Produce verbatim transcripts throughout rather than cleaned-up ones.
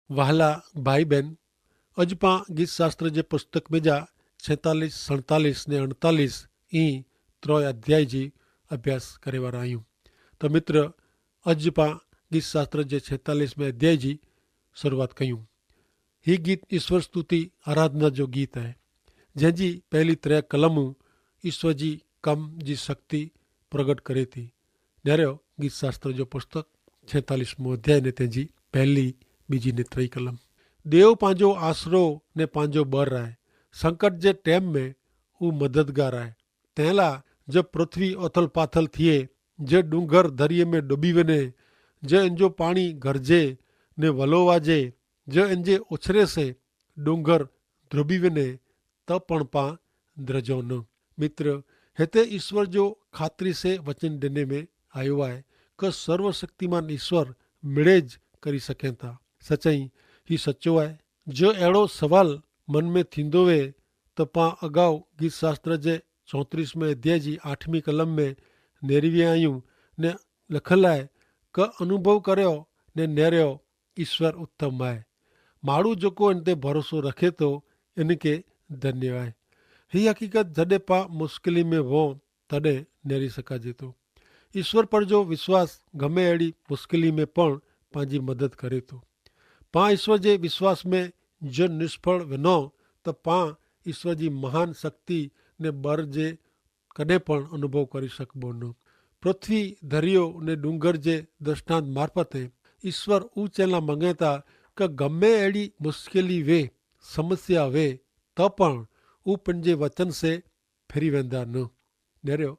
વહાલા ભાઈ બહેન, અજ પાં ગીતશાસ્ત્ર જે પુસ્તક મેં જા છેતાલીસ સણતાલીસ ને અણતાલીસ ઈ ત્રોય અધ્યાય જી અભ્યાસ કરે વારા આયું. તો મિત્ર, અજ પાં ગીતશાસ્ત્ર જે છેતાલીસ મેં અધ્યાય જી શરૂઆત કહ્યું. હી ગીત ઈસ્વર સ્તુતિ આરાધના જો ગીત હૈ, જેહ જી પહેલી ત્રે કલમું ઈસ્વર જી કમ જી શક્તિ પ્રગટ કરે થી. નેર્યો ગીતશાસ્ત્ર જો પુસ્તક છેતાલીસ મું અધ્યાય ને તેની પહેલી, બીજી ને ત્રે કલમ. દેવ પાંજો આશરો ને પાંજો બર આય. સંકટ જે ટેમ મેં ઉં મદદગાર આય. તેલા જો પૃથ્વી ઓથલ પાથલ થિયે, જો ડુંગર ધરિયે મેં ડોબી વેને, જો એનજો પાણી ગરજે ને વલોવાજે, જો એનજે ઓછરે સે ડુંગર ધ્રોબી વેને, તો પણ પાં દ્રજો ન. મિત્ર, હેતા ઈસ્વર જો ખાતરી સે વચન દેને મેં આયો આય, કે સર્વશક્તિમાન ઈસ્વર મેળે જ કરી સકેતા. સચાઈ હી સચો આય? જો એડો સવાલ મન મેં થીંદો વે, તો પાં અગાઉ ગીતશાસ્ત્ર જે ચોત્રીસ મેં અધ્યાય જી આઠમી કલમ મેં નેરવી આયું ને લખલ આય, કે અનુભવ કર્યો ને નેર્યો ઈસ્વર ઉત્તમ આય. માડૂ જોકો એન તે ભરોસો રખે તો એન કે ધન્ય આય. હી હકીકત જડે પાં મુશ્કેલી મેં વો તદે નેરી સકાજે તો. ઈસ્વર પર જો વિશ્વાસ ગમે એડી મુશ્કેલી મેં પણ પાંજી મદદ કરે તો. પાં ઈસ્વર જે વિશ્વાસ મેં જો નિષ્ફળ વેનો, તો પાં ઈસ્વર જી મહાન શક્તિ ને બર જે કદે પણ અનુભવ કરી સકબો ન. પૃથ્વી ધરિયો ને ડુંગર જે દ્રષ્ટાંત મારફતે ઈસ્વર ઉચેલા મંગેતા, કે ગમે એડી મુશ્કેલી વે, સમસ્યા વે, તો પણ ઉપને વચન સે ફેરી વેંદા ન. નેર્યો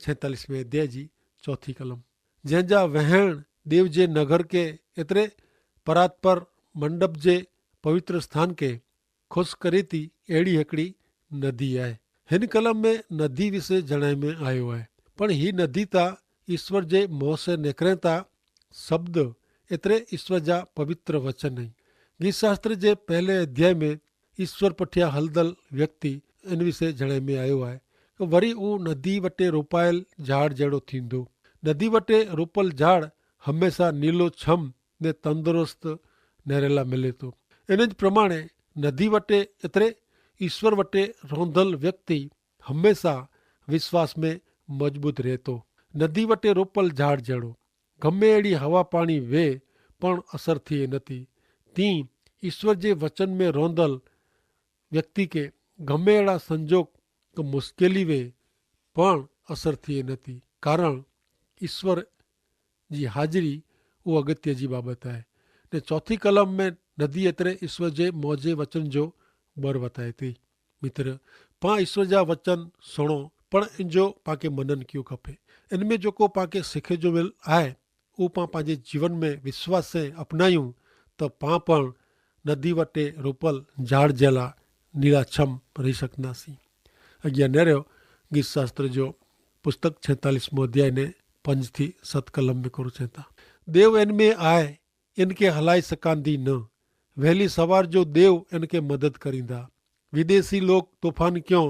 છેતાલીસ મેં અધ્યાય જી ચોથી કલમ. જેન જા વહેણ દેવ જે નગર કે એતરે પરાત પર મંડપ જે પવિત્ર સ્થાન કે ખુશ કરે તી એડી હેકડી નદી આય. હેન કલમ મેં નદી વિશે જણાઈ મેં આયો આય. પણ હી નદી તા ઈસ્વર જે મોં સે નેકરે તા શબ્દ એતરે ઈસ્વર જા પવિત્ર વચન નહીં. ગીતશાસ્ત્ર જે પહેલે અધ્યાય મેં ઈસ્વર પઠ્યા હલદલ વ્યક્તિ એન વિશે જણાઈ મેં આયો આય, કે વરી ઉં નદી વટે રોપાયેલ ઝાડ જેડો થીંદો. નદી વટે રોપલ ઝાડ હમેંસા નીલો છમ ને તંદુરસ્ત નેરેલા મિલે તો. એન જ પ્રમાણે નદી વટે એતરે ઈસ્વર વટે રોંધલ વ્યક્તિ હમેંસા વિશ્વાસ મેં મજબૂત રહેતો. નદી વટે રોપલ ઝાડ જેડો ગમે એડી હવા પાણી વે પણ અસર થી નથી. તી ઈસ્વર જે વચન મેં રોંધલ વ્યક્તિ કે ગમે એડા સંજોગ તો મુશ્કેલી વે પણ અસર થી નથી, કારણ ઈસ્વર જી હાજરી ઉં અગત્ય જી બાબત આય. ને ચોથી કલમ મેં નદી એતરે ઈસ્વર જે મોજે વચન જો બર વતાય તી. મિત્ર, પાં ઈસ્વર જા વચન સુણો, પણ જો પાંકે મનન ક્યુ ખપે, એન મેં જોકો પાંકે સિખે જો મેલ આય, ઉં પાં પાંજે જીવન મેં વિશ્વાસે અપનાયું, તો પાં પણ નદી વટે રોપલ ઝાડ જેલા નીલાછમ રહી સકના સી. અગિયા નેર્યો ગીતશાસ્ત્ર જો પુસ્તક છેતાલીસ મોધ્યાય ને પંજ થી સત કલમ મેં કરું છેતા. દેવ એન મેં આય, એન કે હલાઈ સકાંદી ન. વહેલી સવાર જો દેવ એન કે મદદ કરીંદા. વિદેશી લોક તોફાન ક્યો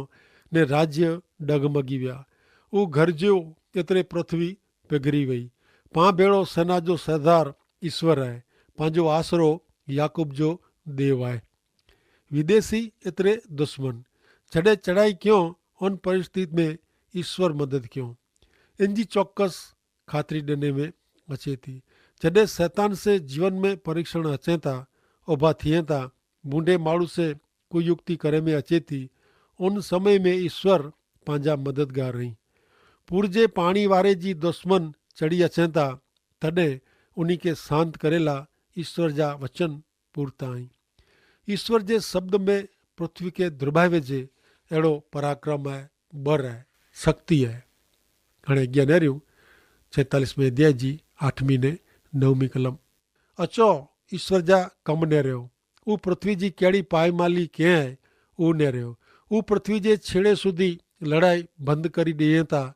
ને રાજ્ય ડગમગી વ્યા. ઉં ઘર જેઓ એતરે પૃથ્વી પેગરી વય. પાં ભેળો સેના જો સહધાર ઈસ્વર આય. પાંજો આશરો યાકૂબ જો દેવ આય. વિદેશી એતરે દુશ્મન જડે ચડાઈ ક્યો, અન પરિસ્થિતિ મેં ઈસ્વર મદદ ક્યો. એનજી ચોક્કસ ખાતરી ડેને મેં અચેતી. જડે સૈતાન સે જીવન મેં પરિક્ષણ અચેતા, ઉભા થિયેતા, ભૂંડે માળુ સે કુયુક્તિ કરે મેં અચેતી, ઉન સમય મેં ઈસ્વર પાંજા મદદગાર રહી. પૂર જે પાણી વારે જી દુશ્મન ચડી અચેતા, તદે ઉની કે શાંત કરેલા ઈસ્વર જા વચન પૂરતા હૈં. ઈસ્વર જે શબ્દ મેં પૃથ્વી કે ધ્રુબાવે જે એડો પરાક્રમ હૈ, બર હૈ, શક્તિ હૈ. હણે અજ્ઞાન રહ્યું છેતાલીસ મેં અધ્યાય જી આઠમી ને નવમી કલમ. અચો ઈસ્વર જા કમ ને રહ્યો. ઉં પૃથ્વી જી કેડી પાયમાલી કે હૈ ઉં ને રહ્યો. ઉં પૃથ્વી જે છેડે સુધી લડાઈ બંધ કરી દેયે તા.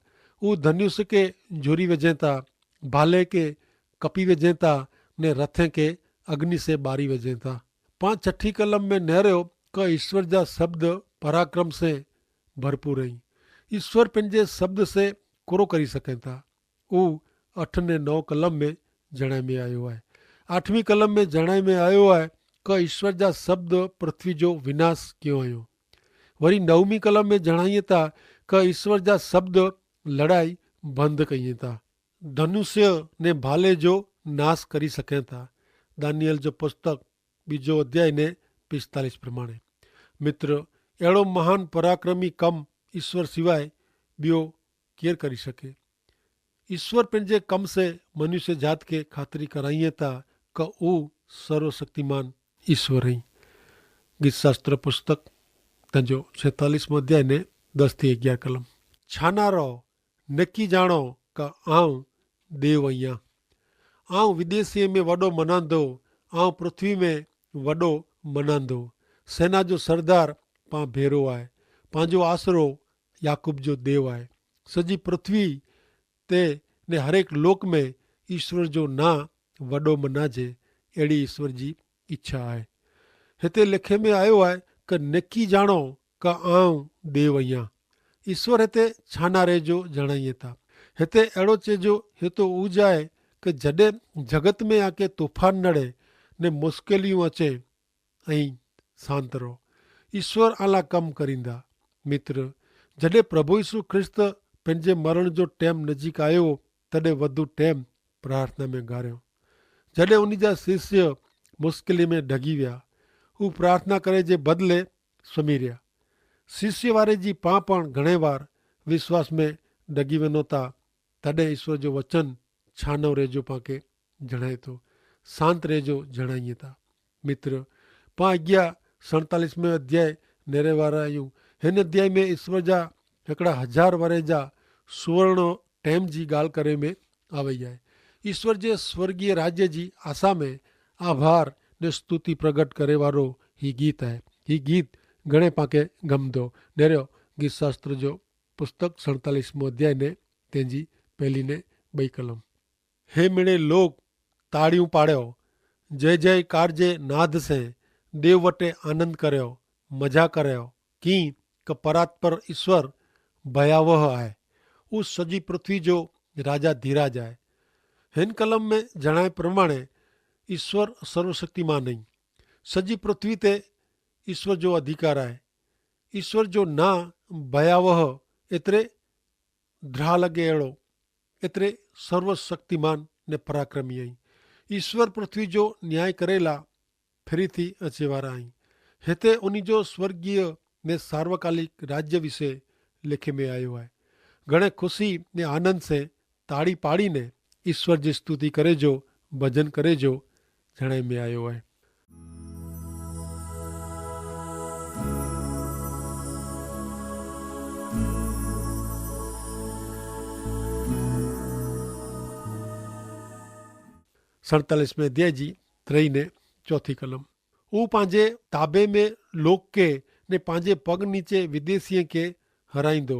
ઉં ધન્યુસ કે જોરી વજે તા, ભાલે કે કપી વજે તા, ને રથે કે અગ્નિ સે બારી વજે તા. પાંચ છઠી કલમ મેં નહર્યો કે ઈસ્વર જા શબ્દ પરાક્રમ સે ભરપૂર હૈં. ઈસ્વર પેનજે શબ્દ સે કોરો કરી સકે તા. ઉં અઠ ને નવ કલમ મેં જણાઈ મેં આયો હૈ. આઠમી કલમ મેં જણાઈ મેં આયો હૈ, કે ઈસ્વર જા શબ્દ પૃથ્વી જો વિનાશ ક્યો હૈ. વરી નવમી કલમ મેં જણાઈ થા, કે ઈસ્વર જા શબ્દ લડાઈ બંધ કઈ થા, ધનુષ્ય ને ભાલે જો નાશ કરી સકે થા. દાનિયેલ જો પુસ્તક બીજો અધ્યાય ને પિસ્તાલીસ પ્રમાણે. મિત્ર, એડો મહાન પરાક્રમી કમ ઈસ્વર સિવાય બ્યો કેર કરી શકે? ઈસ્વર પન જે કમ સે મનુષ્ય જાત કે ખાતરી કરાઈ થા, કે ઉ સર્વશક્તિમાન ઈસ્વર હૈં. ગીતશાસ્ત્ર પુસ્તક તજો છેતાલીસ મધ્યાય ને દસ થી અગિયાર કલમ. છાના રહો, નક્કી જાણો કે આઉં દેવ અહિયા. આઉં વિદેશી મેં વડો મનાંદો, આઉં પૃથ્વી મેં વડો મનાંદો. સેના જો સરદાર પાં ભેરો આય, પાંજો આશરો યાકૂબ જો દેવ આય. સજી પૃથ્વી તે ને હરેક લોક મેં ઈસ્વર જો ના વડો મનાજે, એડી ઈસ્વર જી ઇચ્છા આય. હેતા લેખે મેં આયો આય, કે નેકી જાણો કે આઉં દેવ અહિયા. ઈસ્વર હેતા છાના રહે જો જણાઈ થા. હેતા એડો ચે જો હેતો ઉજાય, કે જડે જગત મેં આકે તોફાન નડે ને મુશ્કેલિયું અચે, અહીં સાંતરો. ઈસ્વર આલા કમ કરીંદા. મિત્ર, જડે પ્રભુ ઈસુ ખ્રિસ્ત પન જે મરણ જો ટેમ નજીક આયો, તદે વધુ ટેમ પ્રાર્થના મેં ગાર્યો. જડે ઉની જા શિષ્ય મુશ્કેલી મેં ઢગી વ્યા, ઉ પ્રાર્થના કરે જે બદલે સમી રહ્યા. શિષ્ય વારે જી પાં પણ ઘણે વાર વિશ્વાસ મેં ઢગી વેનો તા, તદે ઈસ્વર જો વચન છાનવ રહેજો પાંકે જણાયતો, શાંત રહેજો જણાઈ થા. મિત્ર, પાં અગિયા સણતાલીસ મેં અધ્યાય નેરેવારા આયું. હેન અધ્યાય મેં ઈસ્વર જા હેકડા હજાર વરે જા સુવર્ણ ટેમ જી ગાલ કરે મેં આવે હૈ. ઈસ્વર જે સ્વર્ગીય રાજ્ય જી આશા મેં આભાર ને સ્તુતિ પ્રગટ કરે વારો હી ગીત હૈ. હી ગીત ઘણે પાંકે ગમદો. નેર્યો ગીતશાસ્ત્ર જો પુસ્તક સણતાલીસ મો અધ્યાય ને તેની પહેલી ને બઈ કલમ. હે મેળે લોક, તાળિયું પાડ્યો, જય જય કાર જે નાદ સે દેવ વટે આનંદ કર્યો, મજા કર્યો. કિંક પરાત્પર ઈસ્વર ભયાવહ આય. ઉસ સજી પૃથ્વી જો રાજા ધીરાજ આય. હેન કલમ મેં જણાય પ્રમાણે ઈસ્વર સર્વશક્તિમાન નહીં. સજી પૃથ્વી તે ઈસ્વર જો અધિકાર આય. ઈસ્વર જો ના ભયાવહ એતરે ધ્રાલગે એડો, એતરે સર્વશક્તિમાન ને પરાક્રમી અહીં. ઈસ્વર પૃથ્વી જો ન્યાય કરેલા ફિરી થી અચેવારા અહીં. હેતે ઉની જો સ્વર્ગીય ને સાર્વકાલિક રાજ્ય વિશે લેખે મેં આયો હૈ. ઘણે ખુશી ને આનંદ સે તાળી પાડી ને ઈસ્વર જી સ્તુતિ કરે જો, ભજન કરે જો જણાઈ મેં આયો હૈ. સડતાલીસ મેં અધ્યાય જી ત્રય ને ચોથી કલમ. ઉપાંજે તાબે મેં લોક કે ને પાંજે પગ નીચે વિદેશીએ કે હરાઈંદો.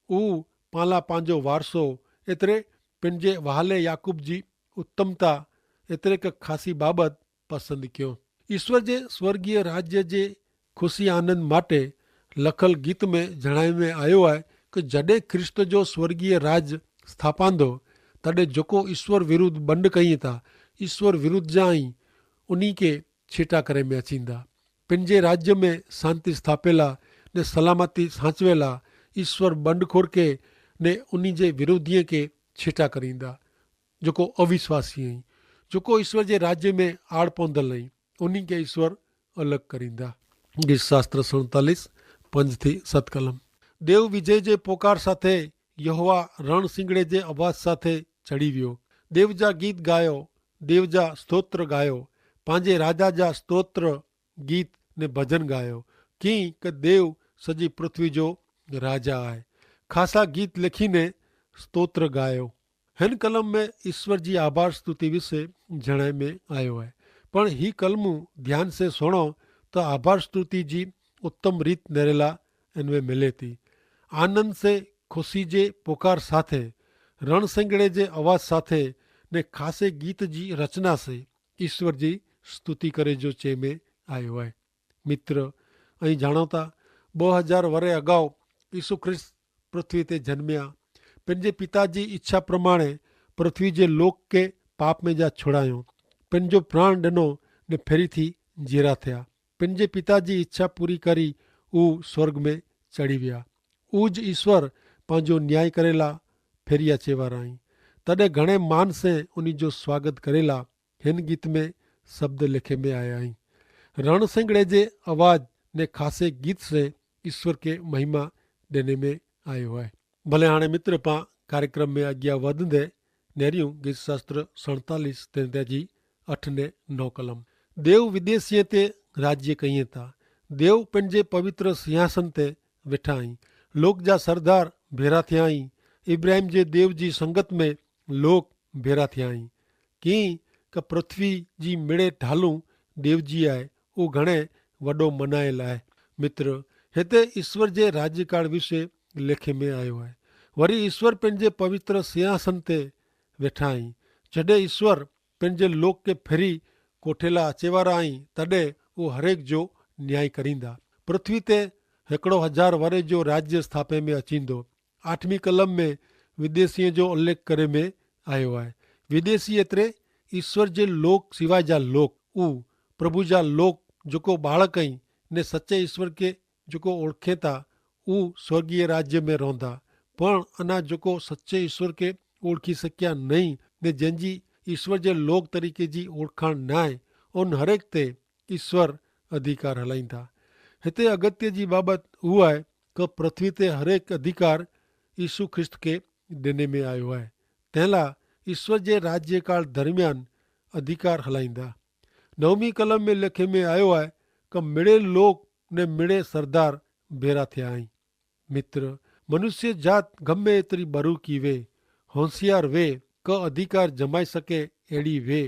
ઉપાંલા પાંજો વારસો એતરે પન જે વહાલે યાકૂબ જી ઉત્તમતા એતરે કે ખાસી બાબત પસંદ ક્યો. ઈસ્વર જે સ્વર્ગીય રાજ્ય જે ખુશી આનંદ માટે લખલ ગીત મેં જણાઈ મેં આયો હૈ, કે જડે ખ્રિસ્ત જો સ્વર્ગીય રાજ સ્થાપાંદો, તડે જોકો ઈસ્વર વિરુદ્ધ બંડ કહીં થા, ઈસ્વર વિરુદ્ધ જાઈ ઉની કે છેટા કરે મેં અચીંદા. પન જે રાજ્ય મેં શાંતિ સ્થાપેલા ને સલામતી સાંચવેલા ઈસ્વર બંડખોર કે ને ઉની જે વિરોધીએ કે છેટા કરીંદા. જોકો અવિશ્વાસી અહીં, જોકો ઈસ્વર જે રાજ્ય મેં આડ પોંધલ નહીં, ઉની કે ઈસ્વર અલગ કરીંદા. ગીત શાસ્ત્ર સણતાલીસ પંજ થી સત કલમ. દેવ વિજય જે પોકાર સાથે યહોવા રણસિંગડે જે અવાજ સાથે ચડી વ્યો. દેવ જા ગીત ગાયો, દેવ જા સ્તોત્ર ગાયો, પાંજે રાજા જા સ્તોત્ર ગીત ને ભજન ગાયો. કિંક દેવ સજી પૃથ્વી જો રાજા આય. ખાસા ગીત લેખી ને સ્તોત્ર ગાયો. હેન કલમ મેં ઈસ્વર જી આભાર સ્તુતિ વિશે જણાઈ મેં આયો હૈ. પણ હી કલમું ધ્યાન સે સુણો તો આભાર સ્તુતિ જી ઉત્તમ રીત નેરેલા એનવે મિલે તી. આનંદ સે ખુશી જે પોકાર સાથે, રણસંગડે જે અવાજ સાથે ને ખાસે ગીત જી રચના સે ઈસ્વર જી સ્તુતિ કરે જો ચે મેં આયો હૈ. મિત્ર, અહીં જાણોતા બહ હજાર વરે અગાઉ ઈસુ ખ્રિસ્ત પૃથ્વી તે જન્મ્યા. પન જે પિતા જી ઇચ્છા પ્રમાણે પૃથ્વી જે લોક કે પાપ મેં જા છોડાયો. પેનજો પ્રાણ ડેનો ને ફેરી થી જીરા થયા. પેનજે પિતા જી ઇચ્છા પૂરી કરી ઉહ સ્વર્ગ મેં ચડી વ્યા. ઉજ ઇશ્વર પાંજો ન્યાય કરેલા ફેરી અચેવારા હી. તદે ઘણે માન સે ઉની જો સ્વાગત કરેલા હેન ગીત મેં શબ્દ લેખે મેં આયા હી. રણસંગડે જે અવાજ ને ખાસે ગીત સે ઇશ્વર કે મહિમા દેને મેં આયો હૈ. ભલે હાણે મિત્ર પાં કાર્યક્રમ મેં આજ્ઞા વધન દે નેર્યું ગીત શાસ્ત્ર સણતાલીસ તેન તેજી અઠ ને નવ કલમ. દેવ વિદેશીએ તે રાજ્ય કહિએ તા. દેવ પેનજે પવિત્ર સિંહાસન તે વેઠા હી. લોક જા સરદાર ભેરા થ્યા હી. ઇબ્રાહિમ જે દેવ જી સંગત મેં લોક ભેરા થ્યા હી. કિંક પૃથ્વી જી મેડે ઢાલુ દેવ જી આય ઉહ ઘણે વડો મનાયેલ આય. મિત્ર, હેતા ઇશ્વર જે રાજ્યકાળ વિશે લેખે મેં આયો આય. વરી ઇશ્વર પેનજે પવિત્ર સિંહાસન તે વેઠા હી. જડે ઇશ્વર પેનજે લોક કે ફેરી કોઠેલા અચેવારા હી તદે ઉહ હરેક જો ન્યાય કરીંદા. પૃથ્વી તે હેકડો હજાર વરે જો રાજ્ય સ્થાપે મેં અચીંદો. આઠમી કલમ મેં વિદેશીએ જો ઉલ્લેખ કરે મેં આયો હૈ. વિદેશી એતરે ઇશ્વર જે લોક સિવાય જા લોક ઉહ પ્રભુ જા લોક જોકો બાળક અહીં ને સચ્ચે ઇશ્વર કે જોકો ઓળખેતા ઉહ સ્વર્ગીય રાજ્ય મેં રોંધા. પણ અના જોકો સચ્ચે ઇશ્વર કે ઓળખી શક્યા નહીં ને જેન જી ઇશ્વર જે લોક તરીકે જી ઓળખાણ નાય ઉન હરેક તે ઇશ્વર અધિકાર હલાઈંદા. હેતા અગત્ય જી બાબત ઉઆય કે પૃથ્વી તે હરેક અધિકાર ઇશુ ખ્રિસ્ત કે દેને મેં આયો હૈ. તેલા ઇશ્વર જે રાજ્યકાળ દરમિયાન અધિકાર હલાઈંદા. નવમી કલમ મેં લેખે મેં આયો હૈ કે મિડે લોક ને મિડે સરદાર ભેરા થ્યા હૈં. મિત્ર, મનુષ્ય જાત ગમે એતરી બરૂકી વે, હોંસિયાર વે, કે અધિકાર જમાઈ શકે એડી વે,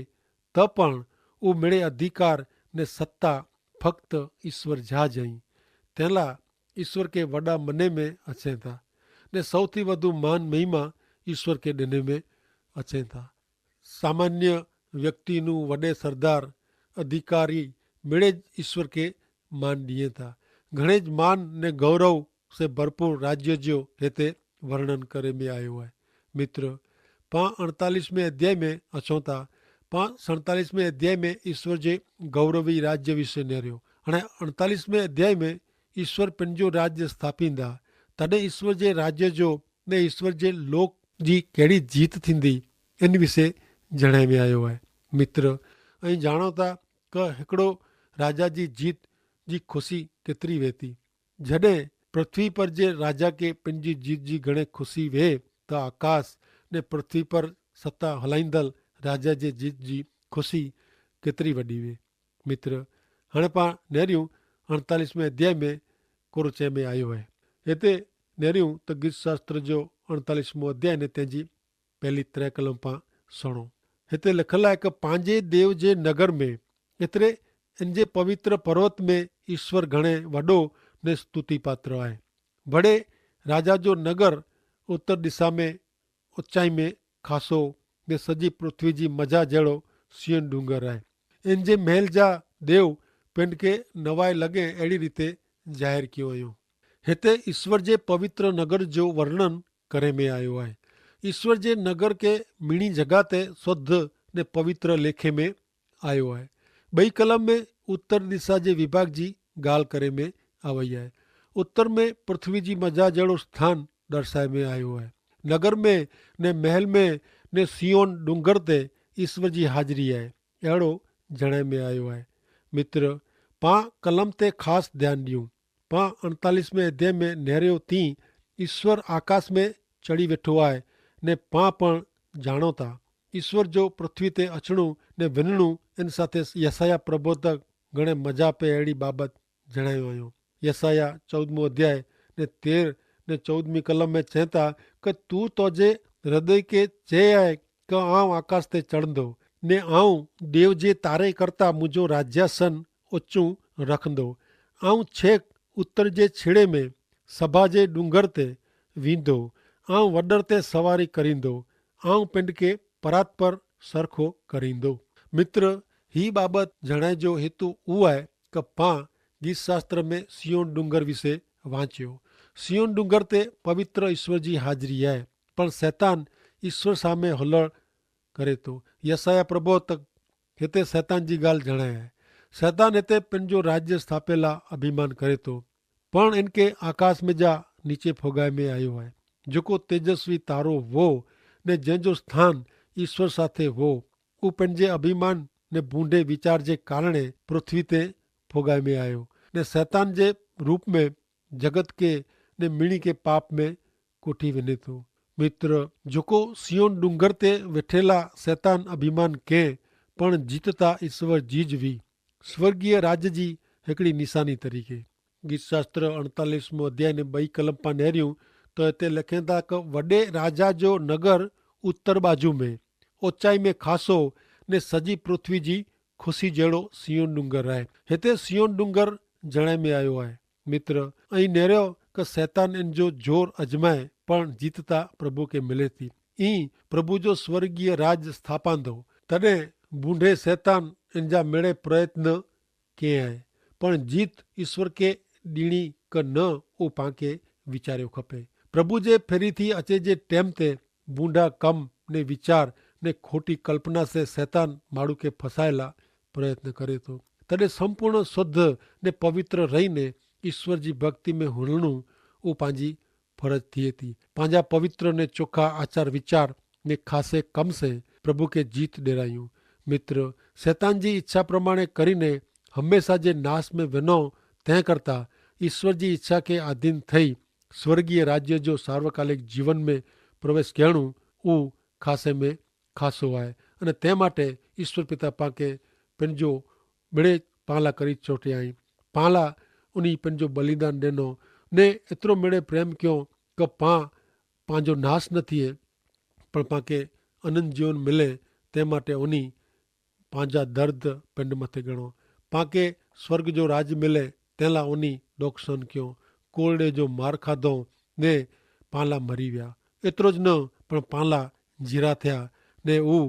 તો પણ ઉમેડે અધિકાર ને સત્તા ફક્ત ઇશ્વર જા જઈ. તેલા ઇશ્વર કે વડા મને મેં અચેતા ને સૌથી વધુ માન મહિમા ઇશ્વર કે ડેને મેં અચેતા. સામાન્ય વ્યક્તિનું વડે સરદાર અધિકારી મેળે જ ઇશ્વર કે માન દિયે થા. ઘણે જ માન ને ગૌરવ સે ભરપૂર રાજ્ય જો હેતે વર્ણન કરે મેં આયો હૈ. મિત્ર, પાં અણતાલીસમે અધ્યાય મેં અછો થા. પાં સણતાલીસમે અધ્યાય મેં ઇશ્વર જે ગૌરવી રાજ્ય વિશે નેર્યો. અને અણતાલીસમે અધ્યાય મેં ઇશ્વર પેનજો રાજ્ય સ્થાપિંદા. તદે ઇશ્વર જે રાજ્ય જો ને ઇશ્વર જે લોક જી કહેડી જીત થીંદી એન વિશે જણાઈ મેં આયો હૈ. મિત્ર, અહીં જાણો થા કે હેકડો રાજા જી જીત જી ખુશી કેતરી વેતી? જડે પૃથ્વી પર જે રાજા કે પેનજી જીત જી ઘણે ખુશી વે, તો આકાશ ને પૃથ્વી પર સત્તા હલાઈંદલ રાજા જે જીત જી ખુશી કેતરી વડી વે? મિત્ર, હણે પાં નેર્યું અણતાલીસમે અધ્યાય મેં કોરો ચેમે આયો હૈ. હેતે નેર્યું તો ગીત શાસ્ત્ર જો અણતાલીસમો અધ્યાય ને તેની પહેલી ત્રે કલમ પાં સણો. હેતે લખેલા હૈ કે પાંજે દેવ જે નગર મેં એતરે એન જે પવિત્ર પર્વત મેં ઇશ્વર ઘણે વડો ને સ્તુતિપાત્ર હૈ. ભડે રાજા જો નગર ઉત્તર દિશા મેં ઉચ્ચાઈ મેં ખાસો ને સજી પૃથ્વી જી મજા જેડો સિયન ડુંગર હૈ. એન જે મહેલ જા દેવ પેંડ કે નવાઈ લગે એડી રીતે જાહેર કિયો અયો. હેતે ઇશ્વર જે પવિત્ર નગર જો વર્ણન કરે મેં આયો હૈ. ઇશ્વર જે નગર કે મિણી જગા તે શોધ ને પવિત્ર લેખે મેં આયો હૈ. બઈ કલમ મેં ઉત્તર દિશા જે વિભાગ જી ગાલ કરે મેં આવય હૈ. ઉત્તર મેં પૃથ્વી જી મજા જેડો સ્થાન દર્શાય મેં આયો હૈ. નગર મેં ને મહેલ મેં ને સિયોન ડુંગર તે ઇશ્વર જી હાજરી હૈ એડો જણાય મેં આયો હૈ. મિત્ર, પાં કલમ તે ખાસ ધ્યાન દિયું. પાં અણતાલીસમે અધ્યાય મેં નેર્યો તી ઇશ્વર આકાશ મેં ચડી વેઠો આય. ને પાં પણ જાણો તા ઇશ્વર જો પૃથ્વી તે અછણું ને વિનણું એન સાથે યસાયાહ પ્રબોધક ઘણે મજા પે એડી બાબત જણાયો અયો. યસાયાહ ચૌદમો અધ્યાય ને તેર ને ચૌદમી કલમ મેં ચેતા કે તું તોજે હૃદય કે ચે આય કે આઉં આકાશ તે ચડંદો ને આઉં દેવ જે તારે કરતા મુજો રાજ્યાસન ઓચું રખંદો. આઉં છેક ઉત્તર જે છેડે મેં સભા જે ડુંગર તે વીંદો. આઉં વડર તે સવારી કરીંદો. આઉં પેંડ કે પરાત પર સરખો કરીંદો. મિત્ર, હી બાબત જણાય જો હેતુ ઉઆય કે પાં ગીત શાસ્ત્ર મેં સિયોન ડુંગર વિશે વાંચ્યો. સિયોન ડુંગર તે પવિત્ર ઇશ્વર જી હાજરી હૈ. પણ સૈતાન ઇશ્વર સામે હલણ કરે તો યસાયાહ પ્રબોધક હેતા સૈતાન જી ગાલ જણાયા હૈ. સૈતાન હેતા પન જો રાજ્ય સ્થાપેલા અભિમાન કરે તો, પણ એન કે આકાશ મેં જા નીચે ફોગાઈ મેં આયો હૈ. જોકો તેજસ્વી તારો વો ને જેન જો સ્થાન ઈશ્વર સાથે વો, ઉપને જે અભિમાન ને ભૂંડે વિચાર જે કારણે પૃથ્વી તે ફોગાઈ મેં આયો, ને સૈતાન જે રૂપ મેં જગત કે ને મિણી કે પાપ મેં કોઠી વેને થો. મિત્ર, જોકો સિયોન ડુંગર તે વેઠેલા સૈતાન અભિમાન કે, પણ જીતતા ઈશ્વર જી જ વી સ્વર્ગીય રાજ્ય જી હેકડી નિશાની તરીકે. ગીતશાસ્ત્ર અણતાલીસમો અધ્યાય ને બઈ કલમ પા નેર્યું, તો તે લખેતા કે વડે રાજા જો નગર ઉત્તર બાજુ મેં ઓચાઈ મેં ખાસો, ને સજી પૃથ્વી જી ખુશી જેડો સિયોન ડુંગર રહે. હેતા સિયોન ડુંગર જણાઈ મેં આયો હૈ. મિત્ર, અહીં નેર્યો કે સૈતાન એન જો જોર અજમાય પણ જીતતા પ્રભુ કે મિલે થી. ઈ પ્રભુ જો સ્વર્ગીય રાજ સ્થાપાંદો. તદે ભૂંડે સૈતાન એન જા મેળે પ્રયત્ન કે હૈ, પણ જીત ઈશ્વર કે દીણી કે ન, ઉપાંકે વિચાર્યો ખપે. પ્રભુ જે ફેરી થી અચે જે ટેમ તે ભૂંડા કમ ને વિચાર ને ખોટી કલ્પના સે સૈતાન માડૂ કે ફસાયેલા પ્રયત્ન કરે તો, તદે સંપૂર્ણ શુદ્ધ ને પવિત્ર રહી ને ઈશ્વર જી ભક્તિ મેં હુરણું ઉપાંજી ફરજ થિયે થી. પાંજા પવિત્ર ને ચોખા આચાર વિચાર ને ખાસે કમ સે પ્રભુ કે જીત ડેરાયું. મિત્ર, સૈતાન જી ઇચ્છા પ્રમાણે કરીને હમેંશા જે નાસ મેં વેનો, તે કરતા ઇશ્વર જી ઇચ્છા કે આધીન થઈ સ્વર્ગીય રાજ્ય જો સાર્વકાલિક જીવન મેં પ્રવેશ કહેણું ઉં ખાસે મેં ખાસો આય. અને તે માટે ઇશ્વર પિતા પાંકે પેનજો મેળે પાંલા કરી ચોટ્યા હૈં. પાંલા ઉની પેનજો બલિદાન દેનો ને એતરો મેળે પ્રેમ ક્યો કે પાં પાંજો નાસ ન થિયે પણ પાંકે અનંત જીવન મિલે. તે માટે ઉની પાંજા દર્દ પેંડ મતે ગણો. પાંકે સ્વર્ગ જો રાજ મિલે તેલા ઉની ડોકસન ક્યો, કોરડે જો માર ખાધો ને પાંલા મરી વ્યા. એતરો જ ન પણ પાંલા જીરા થયા ને ઉં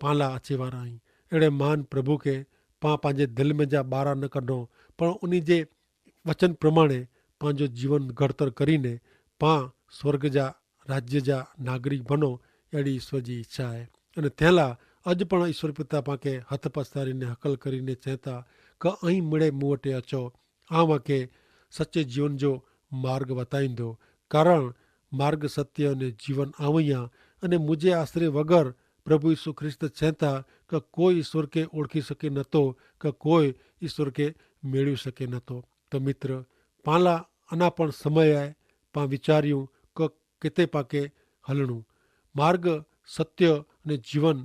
પાંલા અચેવારા હૈં. એડે મહાન પ્રભુ કે પાં પાંજે દિલ મેં જા બારા ન કઢો પણ ઉની જે વચન પ્રમાણે પાંજો જીવન ઘડતર કરીને પાં સ્વર્ગ જા રાજ્ય જા નાગરિક બનો. એડી ઈસ્વર જી ઇચ્છા હૈ. અને તેલા અજ પણ ઈસ્વર પિતા પાંકે હથ પસારી ને હકલ કરી ને ચેતા, કે અહીં મેડે મુવટે અચો. આવાં કે સચ્ચે જીવન જો માર્ગ વતાઈંદો. કારણ માર્ગ સત્ય અને જીવન આવયા. અને મુઝે આશરે વગર પ્રભુ ઈસુ ખ્રિસ્ત ચેતા, કે કોઈ ઈસ્વર કે ઓળખી શકે નતો, કે કોઈ ઈસ્વર કે મેળવી શકે નતો. તો મિત્ર, પાંલા અના પણ સમય આય. પાં વિચાર્યું કે કેતે પાંકે હલણું માર્ગ, સત્ય અને જીવન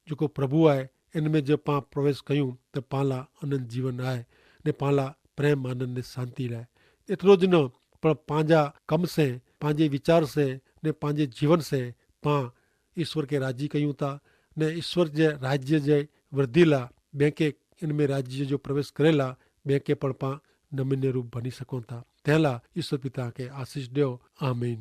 જોકો પ્રભુ આય. એનમેં જો પાં પ્રવેશ કહ્યું તો પાંલા અનંત જીવન આય, ને પાંલા પ્રેમ આનંદ ને શાંતિ લાય. એતરો જ ન પણ પાંજા કમ સે, પાંજે વિચાર સે, ને પાંજે જીવન સે પાં ઈસ્વર કે રાજી કહ્યું તા, ને ઈસ્વર જે રાજ્ય જે વૃદ્ધિલા બેંકે એનમેં રાજ્ય જો પ્રવેશ કરેલા બેંકે પણ પાં નમન્યરૂપ ભની સકોતા. તેલા ઈસ્વર પિતા કે આશીસ દેઓ. આમીન.